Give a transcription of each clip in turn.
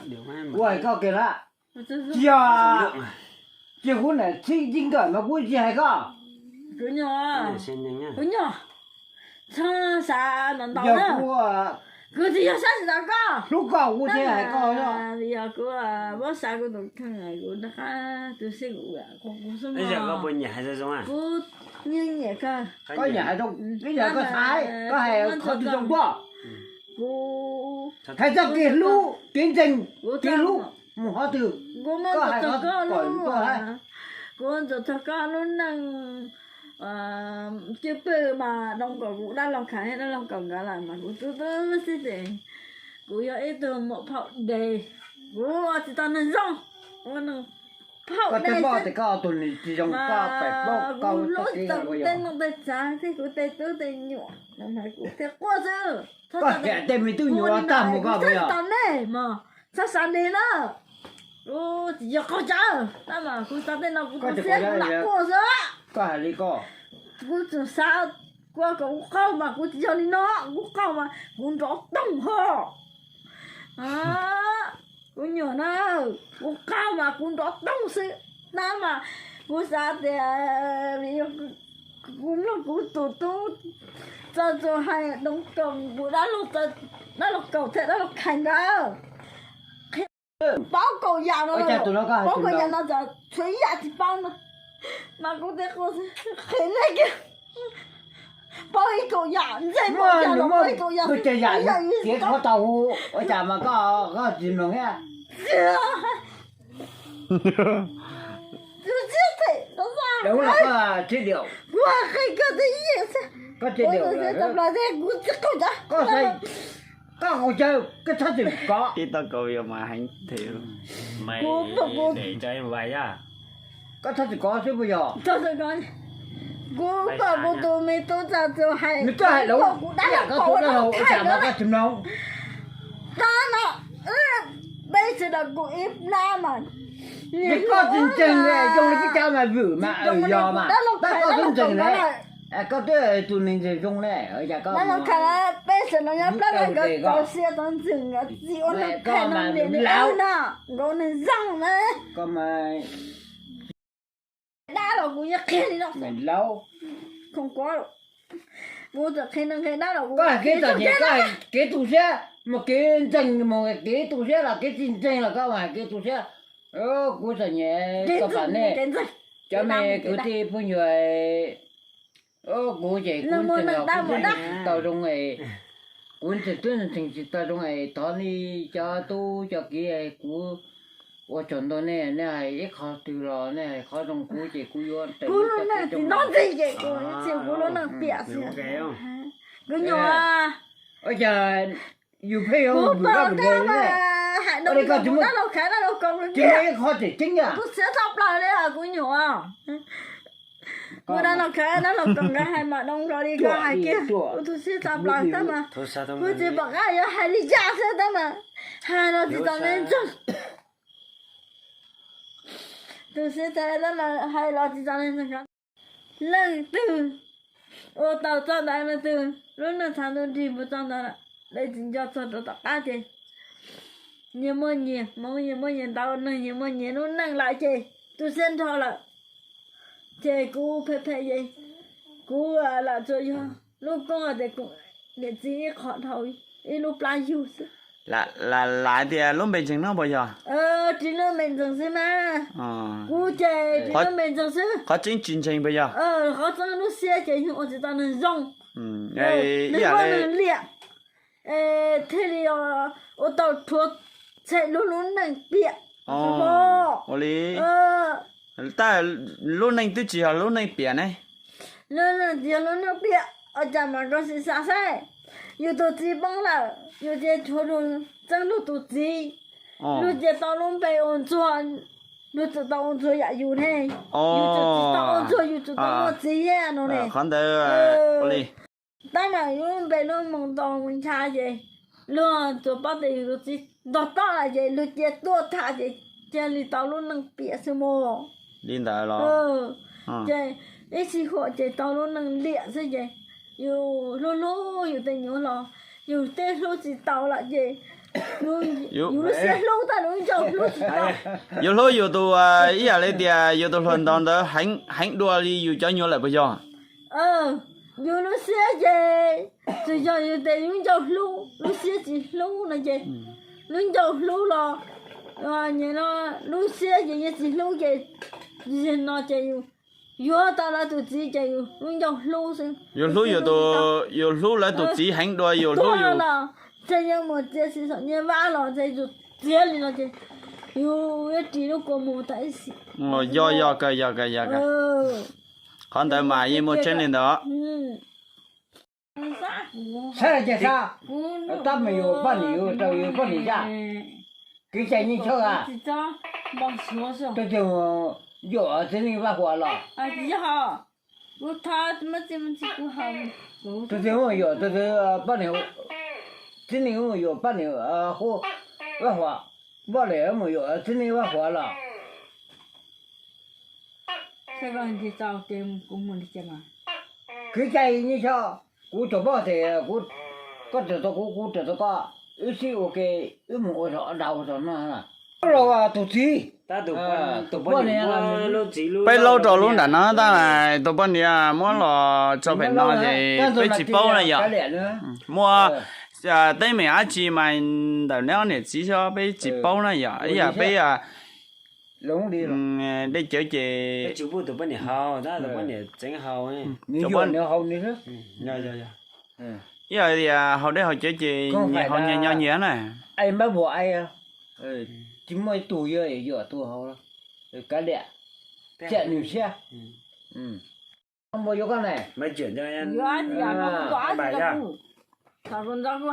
Kuv hais koj kiag lawm, tsis yog, tsis, kuv niam txhib txij nkawm mas kuv tsis hais koj. Kuv nyuam, kuv nyuam, txhob xav ntau ntau na. Kuv tsis yog sab tsis tau koj, hlub koj kuv thiaj hais koj. Yog kuv muab xav kuv tus kheej kuv rov qab tu siab kuv, kuv xub no kuv nyiam hais zoo zoo, kuv nyiam nyiam kawg. Koj nyiam hais zoo, ib yam koj xav, koj hais qhov twg zoo koj. Kuv hais txoj kev hlub kev ntseeg, kev hlub mus qhov twg, kuv muab koj hais txog koj lub, kuv ntxuav txog koj lub neej cwj pwm mas doos kom kuv dab laug Khais dab laug Kaus nkawd lawm mas kuv tu tu siab tias kuv yog ib tug muam phaum dev, kuv ua tsis tau neeg zoo, ua neeg phaum dev xwb. Koj twb paub tias koj tus neeg tsis zoo, koj pem paub koj hlub txog kuv tej neej tej tsav thiab kuv tej tub tej nyuam no mas kuv thiaj quaj xwb. Koj hais tej me tub nyuam tag mus koj tsis tau nej mas txhob xav li na. Kuv tsis yog qaug cawv tab mas kuv xav tej no kuv tu siab kuv lam quaj xwb. Koj hais li koj, kuv tseem xav, kuv kom kuv qaug mas kuv tsis yog li no, kuv qaug mas kuv nrov toog ho. Kuv nyuam na, kuv qaug mas kuv nrov toog xwb. Tab mas kuv xav tias kuv mloog kuv tus tub Txawj Txwv hais doos kom kuv dab laug, dab laug Kaus thiab dab laug Khais nkawd qhia paub kaum yam no, paub kaum yam no, tshuav ib yam tsis paub no mas kuv tias qhia nej kiag. Paub ib kaum yam, ntse paub yam los paub ib kaum yam, ib yam ib yam ib yam. Ua cas mas koj, koj tsis mloog thiab? Tus siab phem no, kuv qhia koj twb yeej xwb, kuv tsis qaug cawv, koj txhob txwm kov. Kuv pom kuv, koj txhob txwm kov xwb puas yog? Kuv pom kuv tus me tub Txawj Txwv hais, nws twb hais lawm, kuv dab laug Kaus, ua cas mas koj tsis mloog? Tab no peb sawv daws kuv ib plab mas, nws koj tsis ntseeg, zoo li peb cov mas vwm mas yog mas tab koj twb ntseeg ne, koj twb tus neeg ntseeg zoo ne, dab laug Khais, peb sawv daws nyob plab lawm nkawd txaus siab txaus ntsws, nkawd txiv ua neeg phem neeg liam nkawd no, nkawd ua neeg zoo na. Dab los kuv yeej qhia li no, khoom kuv, kuv txawm qhia neeg qhia dab los kuv hais kev txom nyem, koj hais kev tu siab, mus kev ntseeg, mus kev tu siab los kev tsis ntseeg los koj hais kev tu siab. Kuv txom nyem koj pam nej, cov me kwv tij phooj ywg, kuv ces kuv ntseeg los kuv ntseeg tsis tau zoo, kuv ntseeg twb ntseeg tsis tau zoo es thov nej cov tub cov kiv, kuv ua tsaug ntau nej, nej hais ib qho twg los nej hais qhov zoo kuv ces kuv yuav, kuv lub neej tsis nyob ntxiv ces kuv tsis, kuv lub neej piam xwb. Kuv nyuam, ua cas yus pheej yuav kuv pom kab hais no, koj tsis muaj dab laug Khais dab laug Kaus, tsis muaj ib qho tseem ceeb, kuv tu siab tshaj plaws li kuv nyuam. Kuv dab laug Khais dab laug Kaus nkawd hais mas doos nkaus li koj hais kiag, kuv tu siab tshaj plaws tab mas kuv tsis pom qab yuav hais li cas xwb tab mas hais los tsis txaus neeg ntseeg. Tu siab tshaj tab mas hais los tsis txaus neeg ntseeg. Leej twg ua tau txoj ntawd leej twg lub neej txha ntuj nrig mus txoj ntawd lawm, lawv tsis nco txog rau tom qab ces nyias muaj nyias hmoov, nyias muaj nyias ntawv, neeg nyias muaj nyias lub neej lawm ces tu siab nrho lawm. Ces kuv phem phem ces kuv lam tsuas yog lub koob tias kuv niam txiv ib qho dhau ib lub plab yug xwb. Lam tias lub npe ntseeg no puas yog? Tsis lub npe ntseeg xwb mas. Kuv ces tsis lub npe ntseeg xwb. Qhov tseeb tsis ntseeg puas yog? Qhov tseeb lub siab ces yog ua tsis tau neeg zoo. Nws ua neeg liam, thiaj li ua tau rhuav tshem lub, lub neej piam. Ua li, tab lub neej twb tsis yog lub neej piam ne. Lub neej tsis yog lub neej piam, ua cas mas koj sim xav saib, yus tus txiv poob lawm yus ces rhuav lug txeeb lug tus txiv, lug ces tau lub npe ua ntsuag, lug txawm tau ua ntsuag yam yus ne, yus txawm tsis tau ua ntsuag yus txawm tau ua txiv no ne. Qhov ntawd ua li. Tab mas lub npe lub moo ntau mus ncha ces luag tsuas paub tias yus tus txiv ntog toj lawm ces luag cia tuaj tham ces cia li tau lub neej piam xwb mog. Li ntawd los? Ces ib sij huam ces tau lub neej liam xwb ces yus hlub hlub yus tej nyuam los yus twb hlub tsis tau lawm ces yus lub siab hlub tag. Yus hlub yus tus, ib yam li tias yus tus hluas nraug ntawd heev dua li yus cov nyuag lawm puas yog? Yus lub siab ces txawm yog yus tes lub ncauj hlub, lub siab tsis hlub no ces, lub ncauj hlub los, lub siab ces yeej tsis hlub ces, no ces yus yuav tau lawv tus txiv ces yus lub ncauj hlub xwb. Yus hlub yus tus, yus hlub lawv tus txiv heev dua yus hlub yus los, ces yus mus txiav txim saum nyiaj vab los ces yus txiav li no ces yus yuav ris lub kua mus tas ib sim. Yog yog kawg yog kawg yog kawg. Qhov ntawd mas yeej muaj tseeb li ntawd. Saib ces saib, tab mas yus poj niam, yus rau yus poj niam zaj, kev cai yeej choj a. Tus twg yuam txiv neej Vaj Huam los? Tus twg yuam, tus twg poj niam, txiv neej yuam poj niam Vaj Huam, poj niam mus yuam txiv neej Vaj Huam los? Kev cai yeej choj, kuv tsuas paub tias koj raws tau kuv, kuv raws tau koj, wb sib ua ke, wb mus ua zog ua dau zog no. Los tus txiv, peb laub rau lub nram no tab tus poj niam muab los tso pem no ces peb tsis paub na yom. Muaj teeb meem dab tsi mas ntawm neb ob niam txiv xwb peb tsis paub na yom. Ib yam peb dej cawv ces ib yam tias haus dej haus cawv ces nyias haus nyias nyo nyias na. Tsis muaj ib tug yuav yuam tus haus, kav liam, ciam nws siab. Npua yuav koj ne,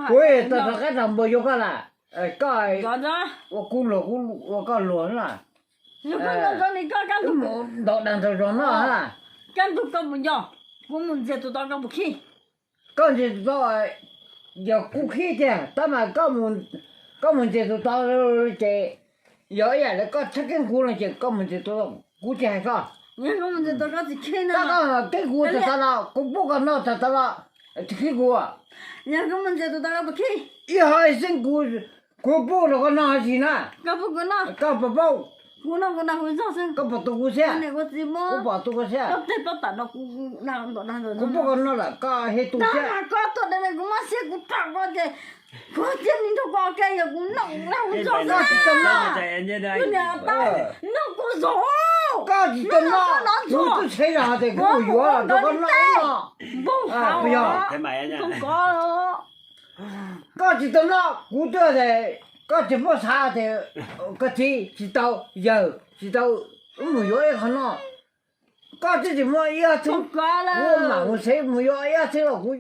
kuv tau rov qab rau npua yuav koj na, koj ua kuv luag kuv ua koj luag na. Wb mus ntaus dag ntaus zog no na. Koj ntxias tus tod, yog kuv khib tiag tab mas koj mus ntxias tus tod ces yog ib yam li koj txhawb keeb kuv no ces koj mus ntxias tus tod, kuv tsis hais koj. Tab koj keeb kuv tag tag los, kuv pub koj noj tag tag los, tsis khib kuv. Ib hov xeeb kuv, kuv pub rau koj noj tsis na, koj puas paub? Koj puas tu kuv siab? Kuv pom tu koj siab. Kuv pub koj noj lawm koj thiaj tu siab. Koj tsis tau noj, kuv twb txhev zog tias kuv mus yuav rau koj noj no. Puas yog? Koj tsis tau noj, kuv twb tias, koj tsis paub xav tias koj txiv tsis tau, yawg tsis tau, wb mus yuav ib qho noj. Koj twb tsis muaj ib ob txheeb, kuv mam mus txhev mus yuav ib ob txheeb los kuv